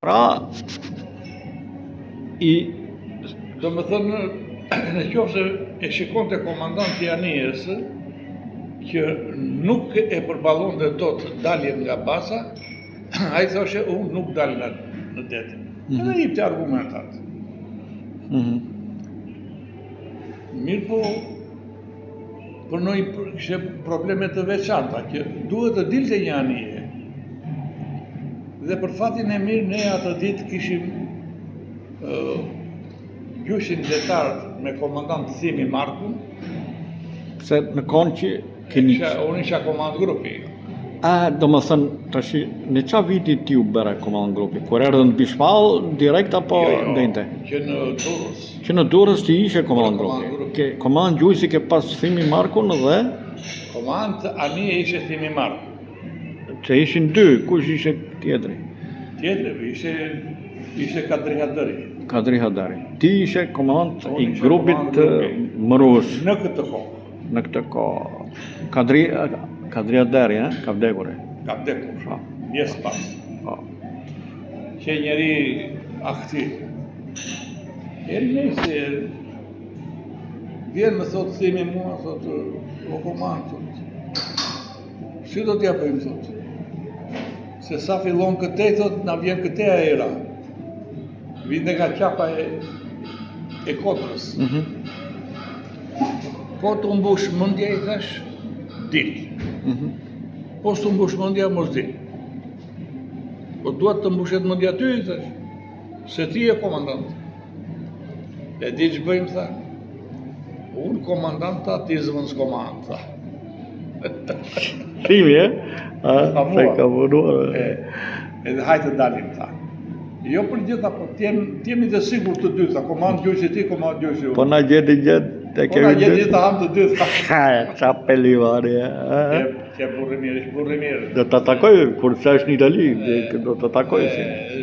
Pra, i... Domethënë, në qoftë se e shikonte komandanti i anijes, që nuk e përballonte dot daljen nga baza, ai thoshe, unë nuk dal në, në det. Mm -hmm. Edhe jipte argumentat. Mm -hmm. Mirëpo, për noi kishte probleme të veçanta, që duhet të dilte një anije. Dhe për fatin e mirë, ne atë ditë kishim uh, gjyqin detar me komandant Thimi Markun. Pse në kohën që keni... Isha, unë isha komandant grupi. A, domethënë, tashi, në ça viti ti u bëre komandant grupi? Kur erdhe në Bishpall, direkt apo jo, jo, ndente? Që në Durrës. Që në Durrës ti ishe komandant grupi. Ke, komandant gjujtësi ke pas Thimi Markun dhe? Komandant anije ishe Thimi Marku. Që ishin dy, kush ishe tjetri? Tjetri, ishe, ishe Kadri Hadëri. Kadri Hadëri. Ti ishe komandant i grupit të MRU-së. Në këtë kohë. Në këtë kohë. Kadri, Kadri Hadëri, eh? Ka vdekur. Ka vdekur, po. Jes pas. Po. Qe njeri aktiv. E nejse, vjen më thotë Thimi mua, thotë, o komandant, thotë, Si do t'ja bëjmë, thotë? Se sa fillon këtej, thotë, na vjen këtej era. Vinte nga qafa e, e kodrës. Mm -hmm. Po t'u mbush mendja i thash, dil. Mm -hmm. Po s'u mbush mendja, mos dil. Po duhet të mbushet mendja ty, i thash, se ti je komandant. E di ç'bëjmë, tha? Unë komandant, tha, ti zëvendëskomandant, tha. Thimi, e? A, se ka punuar. E, edhe hajt të dalim, tha. Jo për gjitha, po t'jem, t'jemi të sigurt të dy, tha, komandant gjujtësi ti, komandant gjujtësi unë. Po na gjeti gjithë, të po kemi na gjeti gjithë, të hamë të dy, tha. Ha, ça pelivani, e. Qe burrë i mirë, ishte burrë i mirë. Do ta takoj, kur të është në Itali, do ta takoj. E,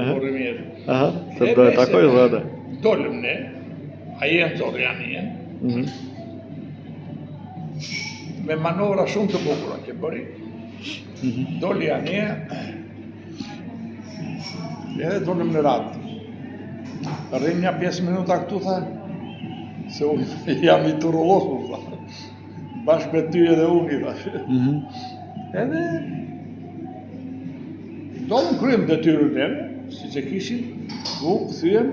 burrë i mirë. Aha, se do e takoj dhe atë. Dolëm ne, ai e nxori anijen, mm -hmm. me manovra shumë të bukura që bëri, mm -hmm. doli anija, edhe dolëm në radë. Rrimë nja 5 minuta këtu, tha, se unë jam i turullosur, tha. Bashkë me ty edhe unë, i thash. Mm -hmm. Edhe dolëm kryem detyrën neve, siç e kishim, u kthyem,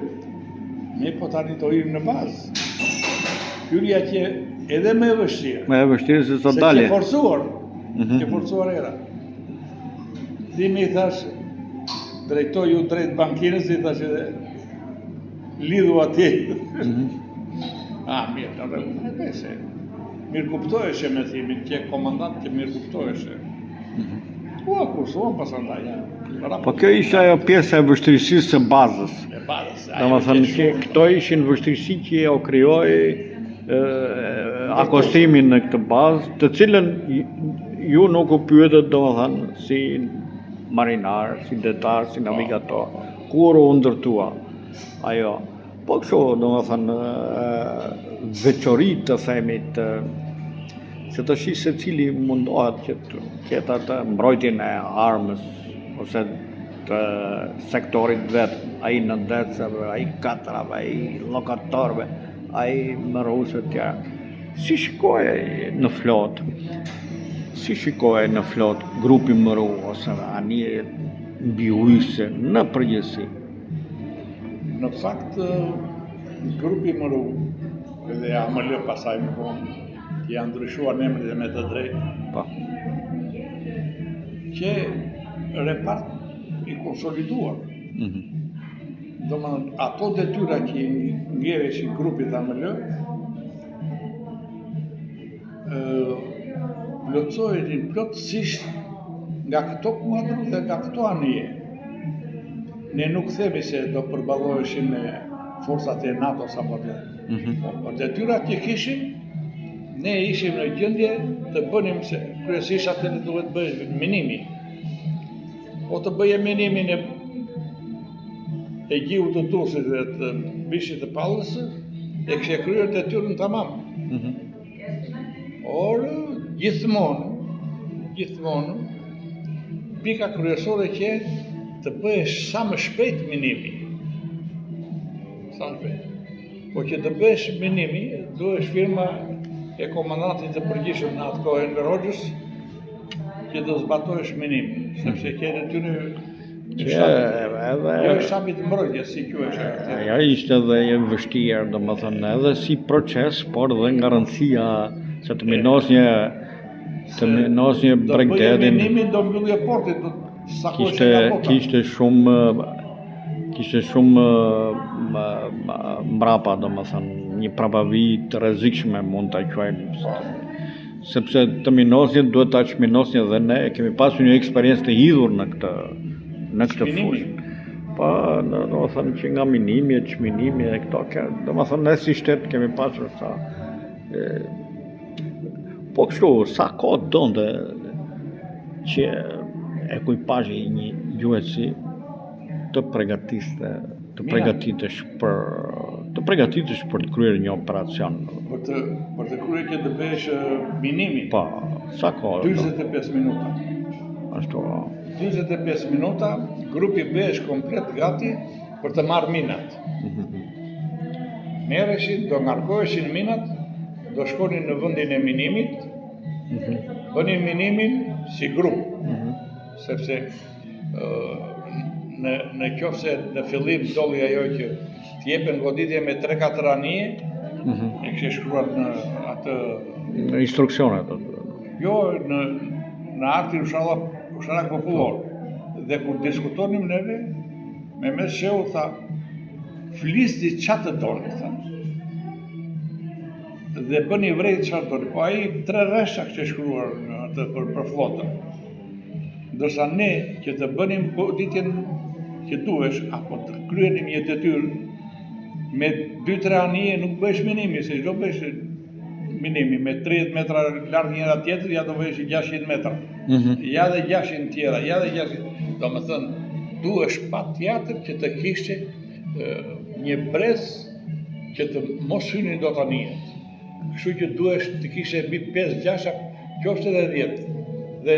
ne po tani do hyjmë në bazë. Hyrja qe edhe më e vështirë. Më e vështirë se sa dalje. Se qe forcuar, mm -hmm. qe forcuar era. Thimi i thash, drejtoju drejt bankinës, i thash edhe, lidhu atje. Mm -hmm. Ah, mirë, në rregull, e bese. Mirëkuptoheshe me Thimin, qe komandant që mirëkuptoheshe. Mm -hmm. U akursuam pasandaj, ja. Po kjo ishte ajo pjesa e vështirësisë së bazës. E bazës. Domethënë që këto ishin vështirësi që u krijoi akostimin në këtë bazë, të cilën ju nuk u pyetët, domethënë, si marinar, si detar, si navigator. Kur u ndërtua ajo? Po kështu, domethënë, veçori të themi të se tashi secili mundohet që të ketë atë mbrojtjen e armës ose të sektorit vet, ai nëndetëseve, ai katrave, ai lokatorëve, ai MRU-së e tjera. Si shikohej në flotë? Si shikohej në flotë grupi MRU ose anije mbiujëse në përgjithësi? Në fakt, grupi MRU edhe AML pasaj më vonë, që janë ndryshuar emri dhe me të drejtë. Po. Qe repart i konsoliduar. Mm -hmm. Domethënë, ato detyra që i ngeleshin grupit AML, plotësoheshin plotësisht nga këto kuadro dhe nga këto anije. Ne nuk themi se do përballoheshim me forcat e NATO-s apo të. Mm -hmm. Po, për detyrat që kishim, ne ishim në gjendje të bënim se kryesisht atë në duhet bëhesh minimi. Po të bëje minimin e e gjiut të Durrësit dhe të Bishtit të Pallës, e kishe kryer detyrën tamam. Mm -hmm. Por, gjithmonë, gjithmonë, pika kryesore qe. të bëhesh sa më shpejt minimi. Sa më shpejt. Po që të bëhesh minimi, duhesh firma e komandantit të përgjithshëm në atë kohë Enver Hoxhës, që të zbatohesh minimi, sepse qe detyrë që edhe jo e shtabit të mbrojtjes si quhej ajo. Ajo ishte edhe e vështirë, domethënë edhe si proces, por edhe nga rëndësia se të minos një të minos një bregdetin. Do minimin do mbyllje portit, do të kishte kishte shumë kishte shumë mbrapa, domethënë një prapavijë të rrezikshme mund ta quajmë sepse të minosje duhet ta çminosje dhe ne kemi pasur një eksperiencë të hidhur në këtë në këtë fushë. Po, domethënë që nga minimi e çminimi e këto, domethënë ne si shtet kemi pasur sa e, po kështu sa kohë donte që ekuipazhi i një gjuetësi të pregatiste, të pregatitesh për të pregatitesh për të kryer një operacion. Për të për të kryer që të bëhesh minimi. Po, sa kohë? 45 minuta. Ashtu. 45 minuta, grupi bëhesh komplet gati për të marrë minat. Mm Merreshin, do ngarkoheshin minat, do shkonin në vendin e minimit, mm -hmm. bënin minimin si grup, mm -hmm. sepse në në qoftë se në fillim dolli ajo që të jepen goditje me 3-4 anije, mm -hmm. e kishte shkruar në atë në instruksionet. Jo, në në artin ushtarak ushtarak popullor. Dhe kur diskutonim neve, Mehmet Shehu tha, flisni ça të doni, tha. Dhe bëni vërejtje çfarë doni. Po ai tre rreshta kishte shkruar në atë për, për flotën. Ndërsa ne që të bënim goditjen që duhesh apo të kryenim një detyrë me 2-3 anije nuk bëhesh minimi, se ç'do bëhesh minimi me 30 metra larg njëra tjetrës, ja do bëhesh 600 metra. Mm -hmm. Ja dhe 600 tjera, ja dhe 600. Domethënë, duhesh patjetër që të kishte një brez që të mos hynin dot anijet. Kështu që duhesh të kishe mbi 5-6, qoftë edhe 10. Dhe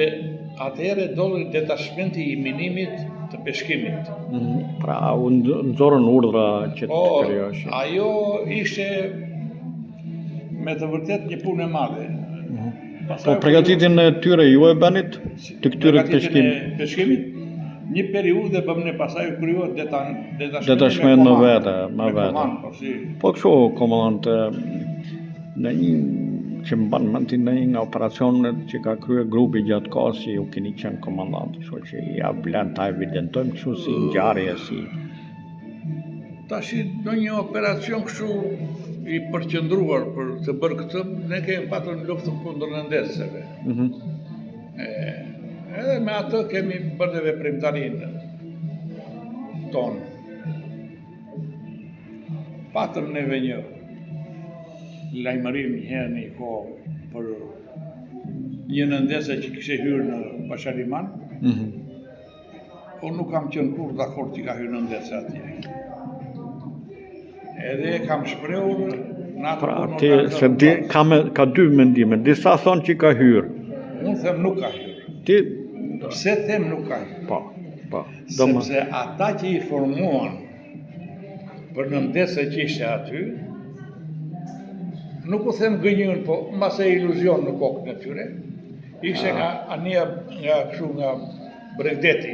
atëherë dolli detashmenti i minimit të peshkimit. Mm -hmm. Pra, u nxorën urdhra që të po, krijoheshin. Ajo ishte me të vërtetë një punë e madhe. Mm -hmm. Po pregatitjen e tyre ju e bënit të këtyre të peshkimit? Peshkimit, një periudhë e bëmë ne pastaj u krijua deta, detashment detashment më vete, më vete. Po, si. po kështu, komandant, në një që mban mend në një nga operacionet që ka kryer grupi gjatë kohës që ju keni qenë komandant, kështu që ja vlen ta evidentojmë kështu si ngjarje, si Tashi në një operacion kështu i përqendruar për të bërë këtë, ne kemi patur në luftën kundër nëndetëseve. Mm -hmm. e, edhe me atë kemi bërë dhe veprimtarinë tonë. Patëm neve një lajmërim një herë në një kohë për një nëndetëse që kishte hyrë në Pashaliman. Mm -hmm. Unë nuk kam qenë kurrë dakord që ka hyrë nëndetëse atje. Edhe e kam shprehur në atë pra, ti, se di, ka, me, ka dy mendime, disa thonë që ka hyrë. Unë them nuk ka hyrë. Ti... Pse them nuk ka hyrë? Po, po. Sepse ata që i formuan për nëndetëse që ishte aty, nuk u them gënjyen, po mbase iluzion në kokën e tyre, ishte nga anija nga kështu nga bregdeti.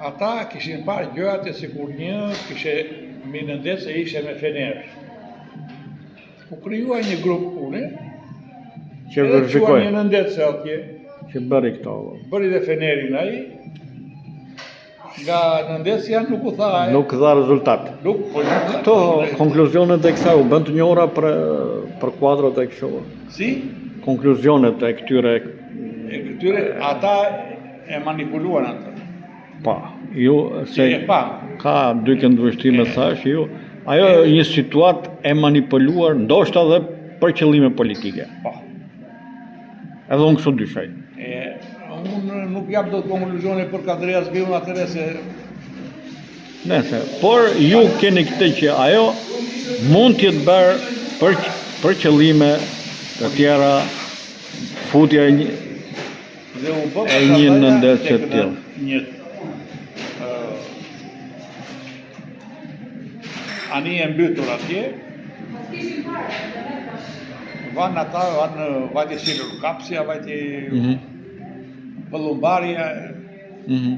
Ata kishin parë gjërat e sikur një kishte mi nëndetëse ishte me fener. U krijua një grup pune që verifikoi. Një nëndetëse atje. Që bëri këto. Bëri dhe fenerin ai. Nga nëndetësja nuk u tha. Nuk dha rezultat. Nuk, po nuk Këto konkluzionet e kësaj u bënë të njohura për për kuadrot e kështu. Si? Konkluzionet e këtyre e këtyre ata e manipuluan atë. Po, ju se e pa. Ka dy këndvështrime thash ju, ajo një situatë e manipuluar ndoshta edhe për qëllime politike. Po. Edhe unë kështu dyshoj. E, unë nuk jap dot konkluzione për Kadri Hazbiun atëherë se Nëse, por ju keni këtë që ajo mund të jetë bërë për për qëllime të tjera futja e një dhe u bë e një nëndetëse të tillë. Një. anije e mbytur atje. Vanë ata, vanë, vajti Silur Kapsia, vajti mm -hmm. Pëllumbaria. Mm -hmm.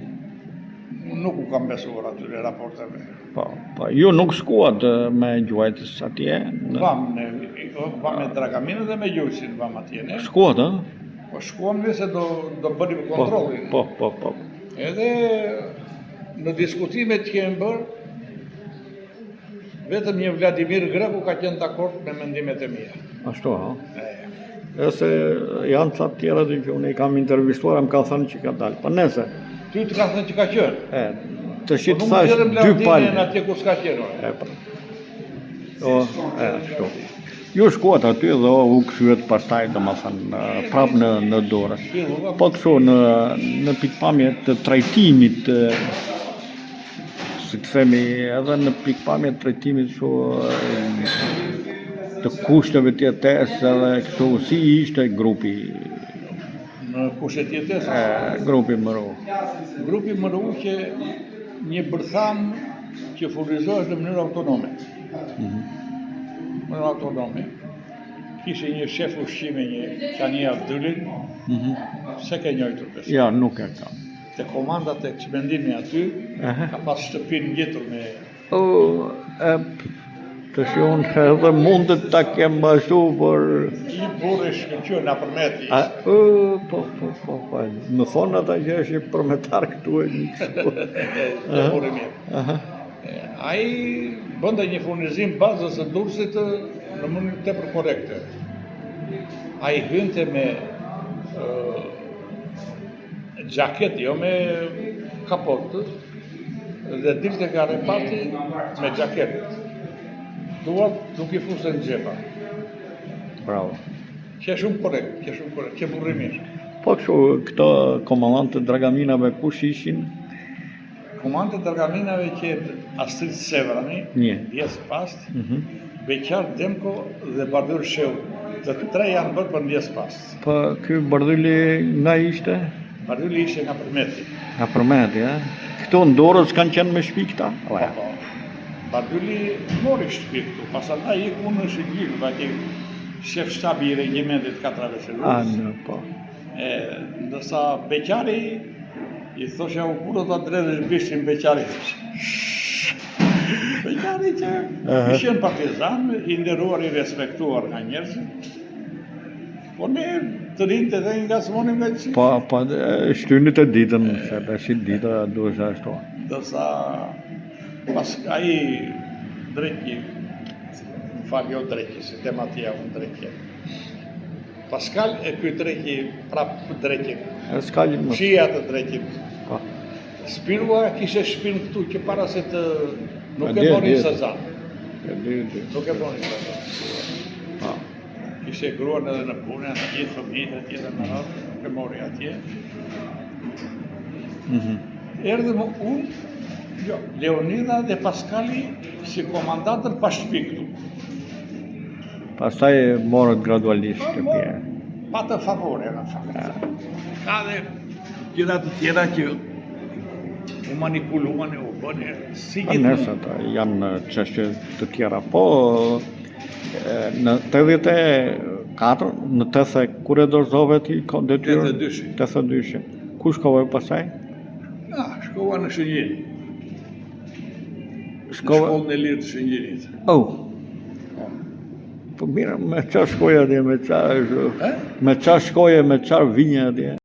Nuk u kam besuar atyre raporteve. Po, po, ju nuk shkuat me gjuajtës atje? Në... Vam, ne, vam me Dragaminën dhe me gjuajtësin vam atje, ne? Shkuat, ë? Po shkuam ne se do, do bënim po, kontrollin. Po, po, po. Edhe në diskutimet që kemi bërë, vetëm një Vladimir Greku ka qenë dakord me mendimet e mia. Ashtu, ha? E. E se janë ca të tjera që unë i kam intervistuar, më ka thënë që ka dalë. Po nese. Ty të ka thënë që ka qenë? E, të shi të po thash dy palë. Po atje ku s'ka qenë. E, po. O, e, ashtu. Ju shkuat aty dhe u kthyet pastaj, domethënë, prap në, në Durrës. Po kështu në, në pikëpamje të trajtimit të, si të themi, edhe në pikëpamje të trajtimit kështu të kushteve të jetesës edhe kështu si ishte grupi në kushtet e jetesës? E, grupi MRU. Grupi MRU qe një bërthamë që furnizohesh në mënyrë autonome. Mm -hmm. Mënyrë autonome. Kishte një shef ushqimi një Qani Avdylin, mm -hmm. s'e ke njojtur besoj. Ja, nuk e kam. Te komandat e çmendimi aty, ka pas shtëpinë ngjitur me... O, e, tashi unë edhe mundet ta kem ashtu, por... Një burrë i shkëlqyer nga Përmeti. A, o, po, po, po, po, më thonë ata që është një përmetar këtu e një kështu. Një burrë i mirë. Aha. Ai bënte një furnizim bazës së Durrësit në mënyrë tepër korrekte. Ai hynte me xhaketë, jo me kapot, dhe dilte nga reparti me xhaketë. Duart nuk i fuste në xhepa. Bravo. Qe shumë korrekt, qe shumë korrekt, qe burrë i mirë. Po kështu, këto komandantët e dragaminave kush ishin? Komandantët e dragaminave qe Astrit Sevrani, Një. ndjesë pastë, mm -hmm. Beqar Demko dhe Bardhyl Shehu. Të tre janë bërë për ndjesë pastë. Po, ky Bardhyli nga ishte? Bardhyli ishte nga Përmeti. Nga Përmeti, e? Këtu në Durrës kanë qenë me shtëpi këta? Po, po. Bardhyli mori shtëpi këtu, pastaj iku në Shëngjin, vajti shef shtabi i regjimentit katrave të A, në, po. E, ndërsa Beqari, i thosha u kur do ta dredhësh bishtin Beqarit. Beqari që uh -huh. partizan, i nderuar i respektuar nga njerëzit. Po ne të rinjtë edhe i ngacmonim nga që. Po, po, shtynit e ditën, se tash dita duhesh ashtu. Ndërsa pas ai Dreqi, më fal jo Dreqi, si tema tija unë Dreqi. Paskal e ky Dreqi, prap Dreqi. E s'ka më. Fshija të Dreqi. Po. Spirua kishte shpinë këtu që para se të nuk e mori Sazan. E di, e di. Nuk e mori Sazan. Po. Kishte gruan edhe në punë, në gjithë fëmijët e tjera me radhë, nuk e mori atje. Mm -hmm. Erdhëm unë, jo, Leonida dhe Paskali si komandantët pa shtëpi këtu. Pastaj morët gradualisht po, shtëpi. Pa të favore në fakt. Ka dhe gjëra të tjera që u manipuluan e u bënë si gjithmonë. Nëse ata janë çështje të tjera, po në 84, në 80 kur e dorëzove ti detyrën? 82. 82. Ku shkove pastaj? Ah, shkova në Shëngjin. Shkova... Në shkollën e lirë të Shëngjinit. Oh. Po mirë, me ça shkoje atje, me ça... Me ça shkoje, me ça vinje atje?